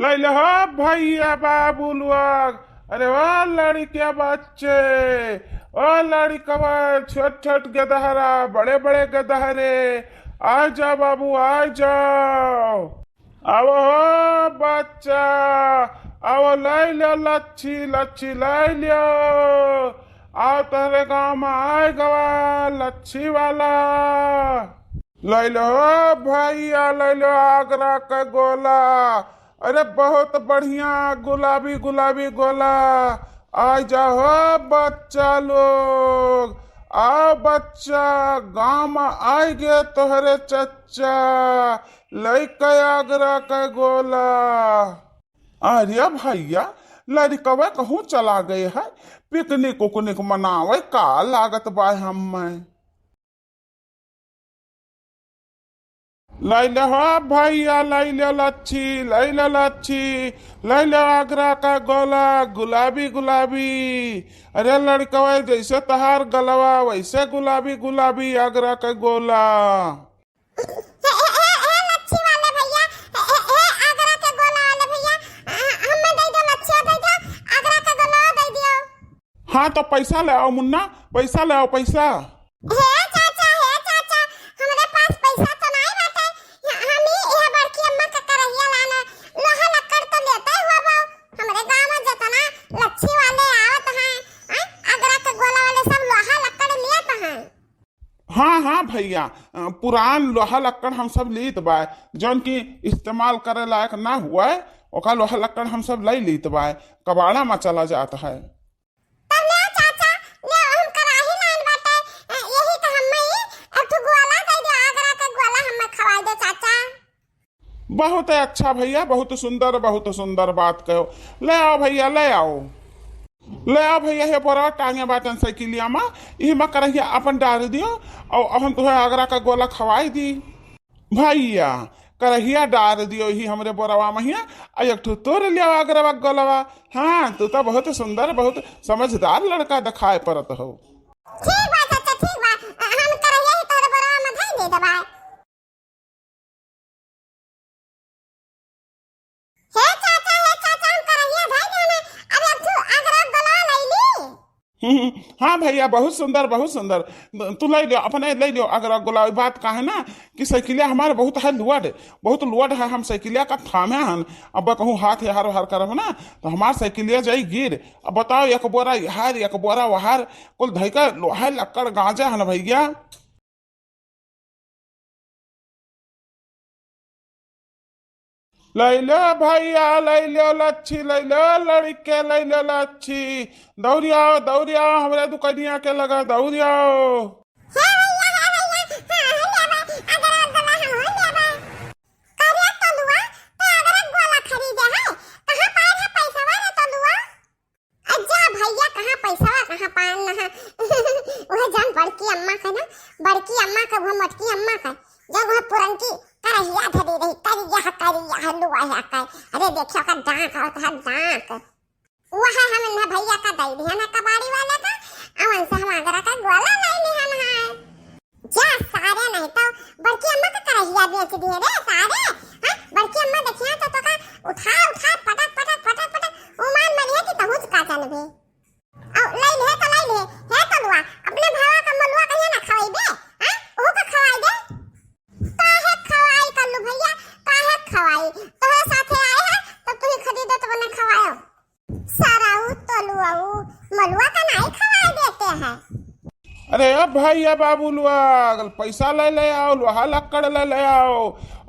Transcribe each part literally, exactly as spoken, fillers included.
लइ ले हो भइया बाबू लोग, अरे ओ लड़के बच्चे, ओ लड़कवा, छोट छोट गदहरा, बड़े बड़े गदहरे, आ जाओ बाबू, आ जाओ। अब हो बच्चा, अब लइ लो लच्छी, लच्छी लइ लो। आओ तोहरे गाँव में आइ गवा लच्छी वाला। लइ लो हो भइया, लइ लो आगरा के गोला। अरे बहुत बढ़िया गुलाबी गुलाबी गोला। आ जाओ हो बच्चा लोग, आओ बच्चा, गाँव में आइ गे तोहरे चच्चा, लइके आगरा के गोला। अरे भइया, लड़कवे कहूँ चला गए है, पिकनिक उकनिक मनावे का लागत बा हम्मे। लइ ले हो भइया, लइ ले लच्छी, लइ ले लच्छी, लइ ले आगरा का गोला, गुलाबी गुलाबी। अरे लड़कवा, जइसे तहार गलवा, वइसे गुलाबी गुलाबी आगरा का गोला। हे, हे, हे, हे लच्छी वाले भइया, हे, हे, हे आगरा के गोला वाले भइया, आ, हम्मे दइ दो लच्छिया, दइ दो, आगरा के गोला दइ दियो। हाँ, तो पैसा ले आओ मुन्ना, पैसा ले आओ, पैसा। हे चाचा, हे चाचा, हमरे पास पैसा तो नाहीं बाटे। हम ही यह बड़की अम्मा का करहिया लाना, लोहा लक्कड़ तो लेते ही होबो। हमरे गाँव में जतना लच्छी वाले आवत हैं, हैं, आगरा के गोला वाले सब लोहा लक्कड़ लेत हैं। हाँ, हाँ भइया, अ, पुरान लोहा लक्कड़ हम सब लीत बाय, जौन की इस्तेमाल करे लायक ना हुआ है, ओका लोहा लक्कड़ हम सब लइ लीत बाय, कबाड़ा में चला जात है। तब ले चाचा, ले हम कराही लान बाटे, अ, यही तो हम्मे ही एक ठो गोला दे दे, आगरा के गोला हम्मे खवाई दे चाचा। बहुत अच्छा भइया, बहुत सुंदर, बहुत सुंदर बात कहो। ले आओ भइया, ले आओ, ले आओ भइया, हे बोरा टांगे बाटन साइकिलिया मा, इही मा करहिया अपन डार दियो, और हम तुहे आगरा का गोला खवाई दी। भइया, करहिया डार दियो ही हमरे बोरवा महिया, आ एक ठो तोर लियो आगरा का गोलवा। हाँ, तू तो बहुत सुंदर, बहुत समझदार लड़का दिखाए पड़त हो। ठीक बा चाचा, ठीक बा, हम करहिया ही तोरे बोरवा मा धई दे देबा। हे चाचा, हे चाचा, हम करहिया धइ देना। अब एक ठो आगरा गोला लइ ली। हम्म, हाँ भइया, बहुत सुंदर, बहुत सुंदर। तू लइ लियो, अपने लइ लियो आगरा गोला। बात का है ना कि साइकिलिया हमार बहुत है लोड, बहुत लोड है, हम साइकिलिया का थामे हन। अब कहूँ हाथ हारो हार करब ना, तो हमार साइकिलिया जाई गिर। अब बताओ, एक बोरा हार, एक बोरा वहार, कुल धइ का लोहा लक्कड़ गांजा हन भइया। लइ लो भइया, लइ लो लच्छी, लइ लो लड़के, लइ लो लच्छी। दौड़ियाओ, दौड़ियाओ, हमरे दुकनिया के लगा दौड़ियाओ। हे भइया, हे भइया, हाँ, हम लेबा, अगरक गोला हम हो लेबा। का रे तलुआ, ते अगरक गोला खरीदे है? कहाँ पाए है पैसवा रे तलुआ? आ जा भइया, कहाँ पैसवा, कहाँ पान नहा। वह जौन बड़की अम्मा के ना, बड़की अम्मा के, वह मोटकी अम्मा के, जब वह पुरनकी करहिया धरी रही, करिया, करिया, लुआ है का। अरे देखियो का दांत आवत है, दांत। वह हम इन्हें भइया का दे दिया ना कबाड़ी वाले का, अवन से हम आगरा का गोला ले लिया ना है। जा सारे, नहीं तो बड़की अम्मा का करहिया बेच दिए रे सारे। हाँ, बड़की अम्मा देखिया तो तोका उठा उठा पटक पटक पटक पटक उमान मरिया कि तहुच का चल भी। औ लइ ले तो लइ ले, हे कलुआ, अपने भावा का मलुआ कहिया ना खवाई बे, हाँ? ओहू का खवाई दे। काहे खवाई कल्लू भइया, काहे खवाई? तोहरे साथे आए हैं, तब तुही खरीदो तो बने खवायो। सराऊ, तलुआऊ, मलुआ का नाई खवाए देते हैं। अरे अब भाई, अब बाबू लोग, पैसा ले ले आओ, लोहा लक्कड़ ले ले आओ,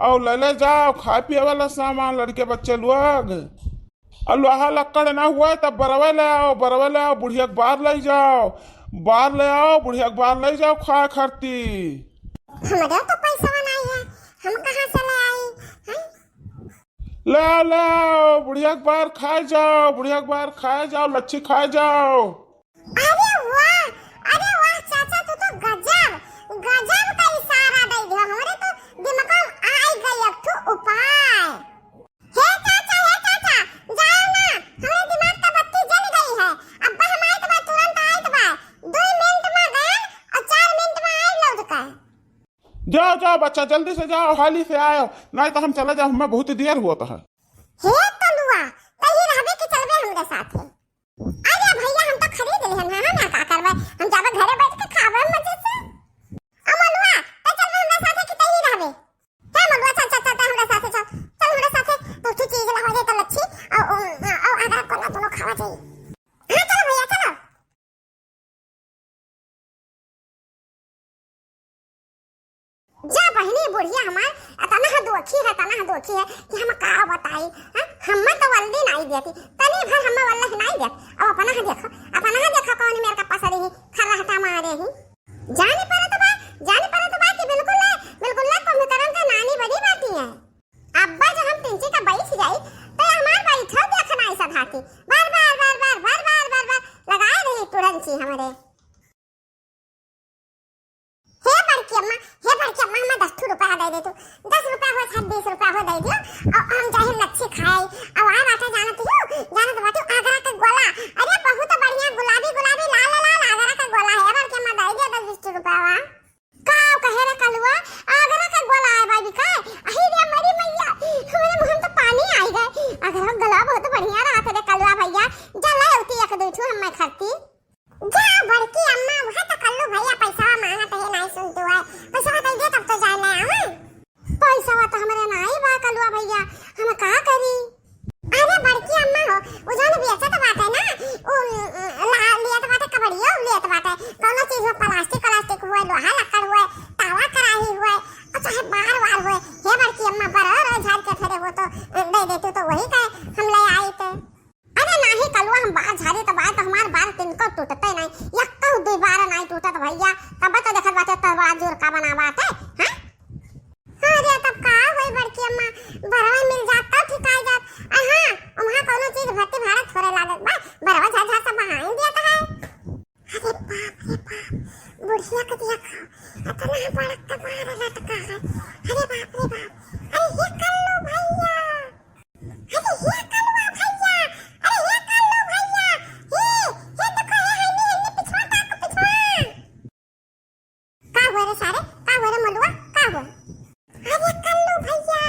और ले ले जाओ खाए पिए वाला सामान, लड़के बच्चे लोग। और लोहा लक्कड़ ना हुआ तब बरवे ले आओ, बरवे ले आओ, बुढ़िया के बार ले जाओ, बार ले आओ, बुढ़िया के बार ले जाओ खाए खरती। हमरे तो पैसा नहीं है, हम कहाँ से ले आई? हैं? ले आओ, ले आओ, बुढ़िया के बार खाए जाओ, बुढ़िया के बार खाए जाओ, लच्छी खाए जाओ। अरे वाह, अरे वाह चाचा, तू तो गजब, गजब का इशारा दे दिया। हमरे तो दिमाग में आई गई एक ठो उपाय। हे चाचा, हे चाचा, जाओ ना, हमरे दिमाग का बत्ती जल गई है। अब हम आइत बा, तुरंत आइत बा। दो मिनट में गए और चार मिनट में आए लौट के। जाओ, जाओ बच्चा, जल्दी से जाओ, हाली से आओ, नहीं तो हम चला जाओ, हमें बहुत देर हुआ तो है। हे तो तू आ, तही रहबे कि चलबे हमरे साथे? अरे भैया, हम तो खरीद लेहन है, हम यहाँ का करबे? हम जाबे घरे बैठ के खाबे मजे से। आ मलुआ, तै चलबे हमरा साथे कि तही रहबे? हे मलुआ, चल, चल, चल, तै हमरा साथे चल, चल हमरा साथे, तो तू चीज ला हो जाए तो लच्छी, और, और, और आगरा कोला दोनों खावा जाए। हाँ, चलो भैया, चलो। जा बहिनी, बुढ़िया हमार अतना ह दुखी है, अतना ह दुखी है कि हम का बताई, हाँ? हम्मा तो वल्दी नाई देती, तनी भर हम्मा वल्ला ही नाई देत। अब अपना ह देखो, अपना ह देखो कौन मेर का पसरी ही, खर्राटा मारे ही। जानी परत बा, जानी परत बा कि बिल्कुल, बिल्कुल कुंभकर्ण का नानी बनी बाटी है। अब्बा जो हम पिंची का बैठ जाई, तो हमार बैठो देख नाई सधाती। बार, बार, बार, बार लगाए रही टुरंची हमरे। हे बड़की अम्मा, हे बड़की अम्मा, हमें दस ठो रुपया दे दे तू। दस रुपया हो चाहे बीस रुपया हो दे दियो, और हम चाहे लच्छी खाए, और आए बाटे जानत हो, जानत बाटे आगरा के गोला। अरे बहुत बढ़िया गुलाबी गुलाबी लाल लाल आगरा के गोला है, बड़की अम्मा दे दियो दस बीस रुपया। का कहे रे कलुआ, आगरा का गोला आए बाबी का? अही रे मरी मैया, हमरे मुंह में तो पानी आई गए। आगरा का गोला बहुत बढ़िया रहत रे कलुआ भैया, जा ले उती एक दो ठो हमें खरती। जा बड़की अम्मा, वह तो कल्लू भैया पैसा मांगत है, नहीं सुनती है। पैसा दे दे तब तो जाए ले आवे। पैसा तो हमरे नाई बा कलुआ भैया, हम का करी? अरे बड़की अम्मा हो, उ जौन बेचत बाटे ना, उ ला-, लियत बाटे कबड़ियो, लियत बाटे कौनो चीज हो, प्लास्टिक व्लास्टिक हुए, लोहा लक्कड़ हुए, तावा कराही हुए, और चाहे बार वार हुए। हे बड़की अम्मा, बरो रो झाड़ के फेरे हो तो दे देतू तो वही का हम ले आई थे। अरे नाही कलुआ, हम बार झारे तो बार तो हमार बार तिनको टूटते नहीं, यक्को दुई बार नहीं टूटत भैया। तब तो देखत बाटे तोर बार जोर का बना बाटे, हैं? अरे तब का होई बड़की अम्मा, बरवा मिल जात तब ठिकाई जात। अहाँ, उहाँ कौनो चीज भर्ती भाड़ा थोड़े लागत बा, बरवा झट झट से बहाई दिया तो है। अरे बाप रे बाप, बुढ़िया के देखो, इतना बड़का बार लटका है। अरे बाप रे बाप, अरे ये कल्लू भैया, अरे ये कलुआ भैया, अरे ये कलुआ भैया, ये, ये देखो, ये हेनी, हेनी, पिछवा ताको, पिछवा। का हुआ रे सारे? का हुआ रे मलुआ? का हुआ? अरे कल्लू भैया,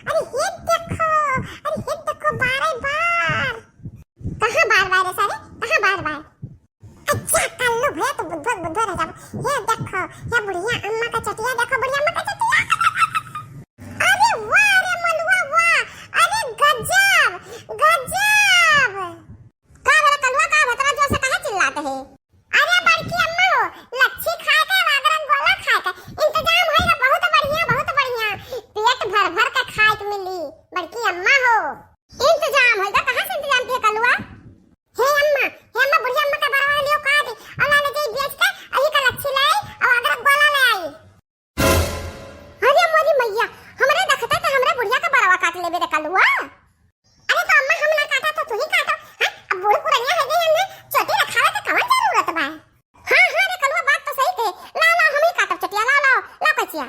अरे ये देखो, अरे ये देखो, बारे बार। कहाँ बार बार रे सारे? कहाँ बार बार? अच्छा, कल्लू भैया तो बुद्धो, बुद्धो रह जाबो। ये देखो, ये बुढ़िया अम्मा का चटिया देखो, बुढ़िया अम्मा का चटिया। अरे वाह रे मलुआ वाह, अरे गजब, गजब। का भला कलुआ, का भतरा जोर से काहे चिल्लात है? अरे बड़की अम्मा हो, लच्छी खाए के, आगरा गोला खाए के, इंतजाम होई ना, बहुत बढ़िया, बहुत बढ़िया, पेट भर भर के खाए के मिली, बड़की अम्मा हो। इंतजाम होई का? कहाँ से इंतजाम किया कलुआ? हे अम्मा, हे अम्मा, बुढ़िया अम्मा का बरवा लियो काट, और ला ले जाई बेच के, अही का लच्छी ले आई, और आगरा गोला ले आई। अरे मोरी मैया, हमरे देखते तो हमरे बुढ़िया का बरवा काट लेबे रे कलुआ। अरे तो अम्मा हम ना काटा तो तू ही काटो, हैं? अब बूढ़ पुरनिया है गई हमने, चोटी रखावे के कवन जरूरत बा? हाँ, हाँ रे कलुआ, बात तो सही कहे। लाओ, लाओ, हम ही काटब चटिया, लाओ, लाओ, लाओ कैचिया।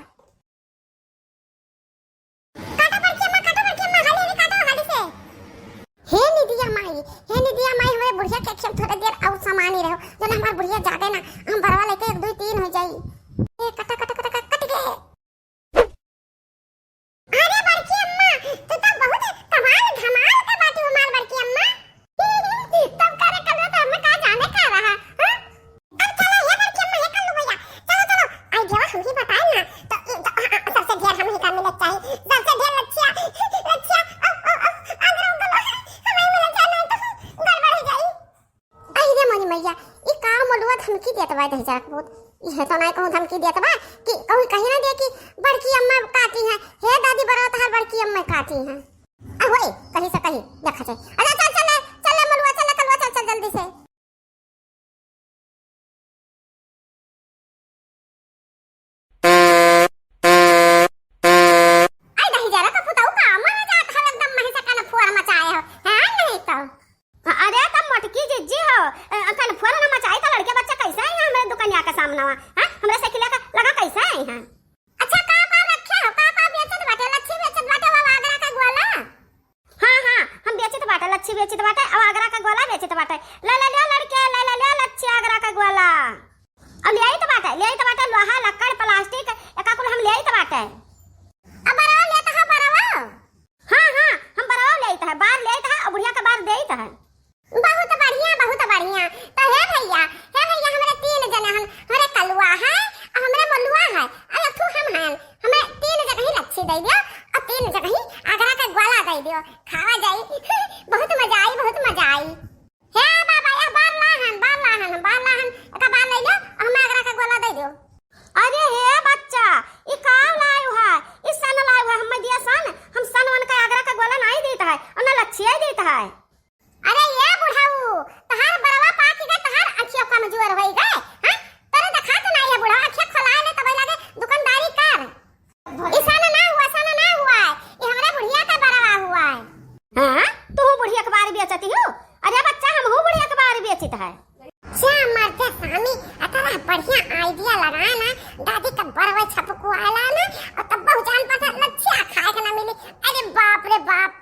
काटो बड़की अम्मा, काटो बड़की अम्मा, हाली, हाली काटो, हाली से। हे निदिया माई, हे निदिया माई, हमरे बुढ़िया के खेल थोड़े देर और सामान ही रहो, जो ना हमार बुढ़िया जागे ना, हम बरवा लेके एक, दो, तीन हो जाई। ए, कटा, कटा, कटा, कटा, कट गए। अरे बड़की अम्मा, तू तो बहुत कमाल धमाल के बाटी हमार बड़की अम्मा। तब करे कलुआ तो हमें का जाने का रहा, हाँ? अब चलो, ये बड़की अम्मा, ये कल्लू भैया, चलो, चलो, आई देवा, हम ही बताए ना, तो, तो, हाँ, हाँ, सबसे ढेर हम ही का मिलत चाही, सबसे ढेर लच्छिया, लच्छिया, अब, अब, अब, अगरो गलो, हमें मिलत चाही, नहीं तो गड़बड़ हो जाई। आई रे मोरी मैया, ई का मलुआ धमकी देत बा दहिजरा के पूत? इहे तो नाई कहूँ धमकी देत बा कि कहूँ कहीं ना दे कि बड़की अम्मा काटी हैं, हे दादी बरवा तहार बड़की अम्मा काटी हैं। आ होए, कहीं से कहीं देखा जाए। अरे चल, चल, चल मलुआ, चल कलुआ, चल, चल जल्दी से। आई दहिजरा का पुतऊ का मर जात हवे एकदम मही से कन फोर मचाए हो, हैं नहीं तो। अरे तब मोटकी जिज्जी हो, अ, कन फोर न मचाई तो लड़के बच्चे कैसे आई हैं हमरे दुकनिया के सामने, हैं? हमरे साइकिल का लगा कैसे आई हैं? अच्छा का का रखे हो, का का बेचत बाटे, लच्छी बेचत बाटे, वो आगरा का गोला? हाँ, हाँ, हम बेचित बाटे, लच्छी बेचित बाटे, और आगरा का गोला बेचित बाटे। ले, ले, ले लड़के, ले, ले, ले लच्छी आगरा का गोला। और ले आइत बाटे, ले आइत बाटे, लोहा, लक्कड़, प्लास्टिक, एका कुल हम ले आइत बाटे। अब बरवा लेत हा, बरवा? हाँ, हाँ, हम बरवा ले आइत है, बार ले आइत है, तीन जगही आगरा का ग्वाला दइ दियो, खावा जाई। बहुत मजा आई, बहुत मजा आई। हे बाबा, या बार लाहन, बार लाहन, बार लाहन, एका बार लइ लो, हमें आगरा का ग्वाला दइ दियो। अरे हे बच्चा, ई का लायो है? ई सन लायो है, हमें दिया सन, हम सन वन का आगरा का ग्वाला नाहीं देत है, और ना लच्छिया ही देत है। अरे ये बुढ़ऊ, तहार बरवा पाकि गए, तहार अँखिया कमजोर होइ गए, हाँ? तोरे देखात नाहीं है बुढ़ऊ, अँखिया खोलाए ले तबै लागे दुकानदारी कर। इसाना ना हुआ, इसाना ना हुआ है, ये हमरे बुढ़िया का बरवा हुआ है। हाँ, तू बुढ़िया के बार बेचती हो? अरे बच्चा, हमहू बुढ़िया के बार बेचित है। क्या मरते स्वामी, इतना बढ़िया idea लगाए ना, दादी का बरवा छपको आला ना, और तब बहु जान पड़ता लच्छिया खाए के ना मिली। अरे बाप रे बाप।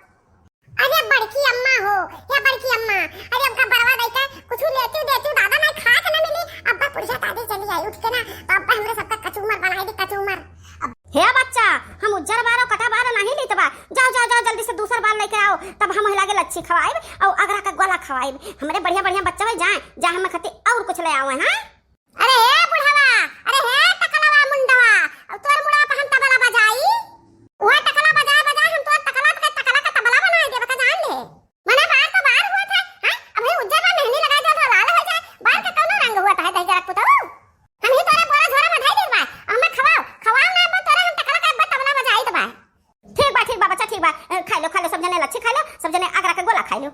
अरे बड़की अम्मा हो, या बड़की अम्मा, अरे हमका बरवा दइके कुछ लेती देती दादा, नाहीं खाए के ना मिली। अब्बा बुढ़िया दादी चली आई उठ के ना, तो अब्बा हमरे सबका कचूमर बनाई दी, कचूमर। अब हे बच्चा, हम उज्जर बारो कटा बारो नाहीं लेत बा। जाओ, जाओ, जाओ, जल्दी से दूसर बार लइके आओ, तब हम लागे लच्छी खवाइब और आगरा का ग्वाला खवाइब। हमरे बढ़िया बढ़िया बच्चा होइ जाए, जा हम खातिर और कुछ ले आवे, हाँ? अरे ए बुढ़वा, अरे हे टकलवा मुंडवा, अब तोर मुड़वा पे हम तबला बजाई? वह टकला बजाए बजाए हम तोर टकला के, टकला का तबला बनाए देबे का जान ले। मने बार तो बार हुआ था, हैं? अबही उज्जर बा, मेहंदी लगाए दे तो लाल होइ जाए, बार के कौनो रंग हुआ था, दहिजरक पुतऊ? हम ही तोरे बोरा झोरा में धई देत बा, हमें खवाओ, खवाओ ना, अब तोरे हम टकला का अब तबला बजाई देबा। ठीक बा, ठीक बा बच्चा, ठीक बा, अ, खाइ लो, खाइ लो, सब जने लच्छी खाइ लो, सब जने आगरा के ग्वाला खाइ लो।